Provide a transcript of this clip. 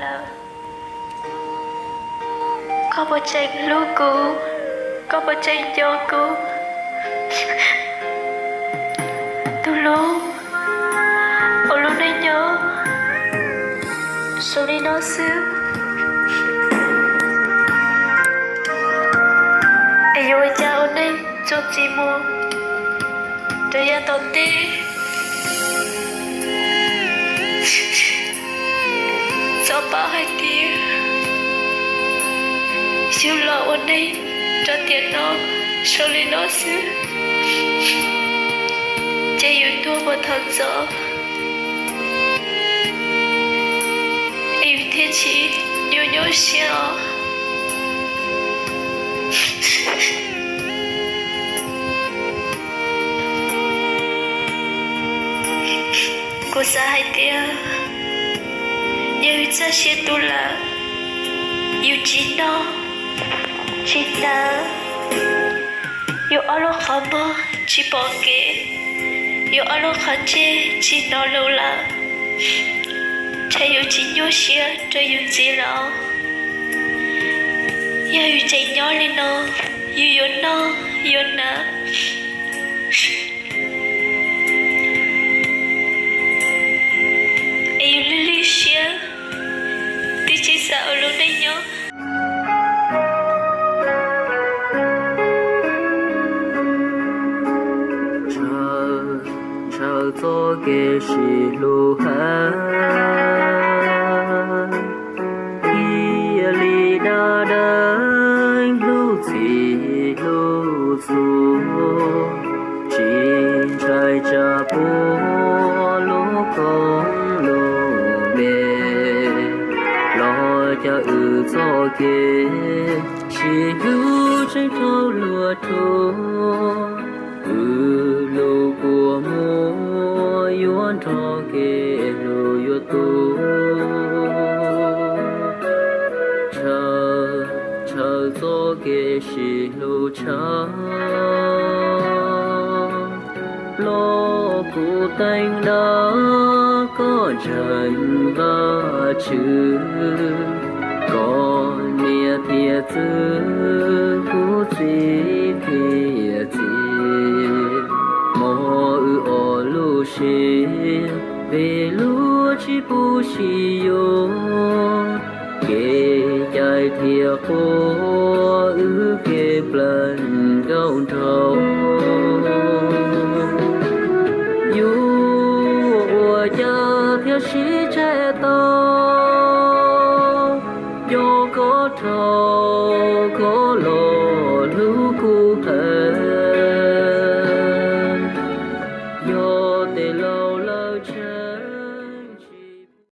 lawm. Koj puas tseem hlub kuv? Koj puas tseem nco kuv? Tus hlub, ua lub neej nyob zoo li no xwb, es yuav ua cas ua neej txuas ntxiv mus rau yav tom ntej. Txhob paub hais tias yus los ua neej rau tiam no zoo li no xwb, ces yus tuag puas thaum ntxov es yus thiaj tsis nyuaj nyuaj siab os. Kuv xav hais tias yog yus txoj sia tu lawm, yus tsis noj tsis hnav, yus ob lub qhov muag tsis pom kev, yus ob lub qhov ntsej tsis hnov lus lawm, ntshe yus tsis nyuaj siab rau yus ntxiv lawm. Yog yus tseem nyob li no, yus yuav noj yuav hnav es yus lwj lwj siab, twb tsis xav ua lub neej nyob. Ntshaw txoj kev sib hlub heev, cia li dab deev hlub txij hlub txhua, tsis ntshai tsam puab lub koob lub npe. Los cas wb txoj kev sib hlub tseem raug luag rhuav, wb lub kua muag yuav nrog kev hlub yuav tu. Ntshaw, ntshaw txoj kev sib hlub tshav, los kuv teev dab koj ntseeg Vajtswv, koj niam thiab txwv, kuv txiv thiab txiv, hmo wb ob lub siab, peb lub tsis pub sib yuav, kev cai thiab quav wb kev plees nkauj nraug. Yuav ua cas thiaj sib tseg tau, yog koj rau koj los hlub kuv dlawb, yog tes laus lawv tseg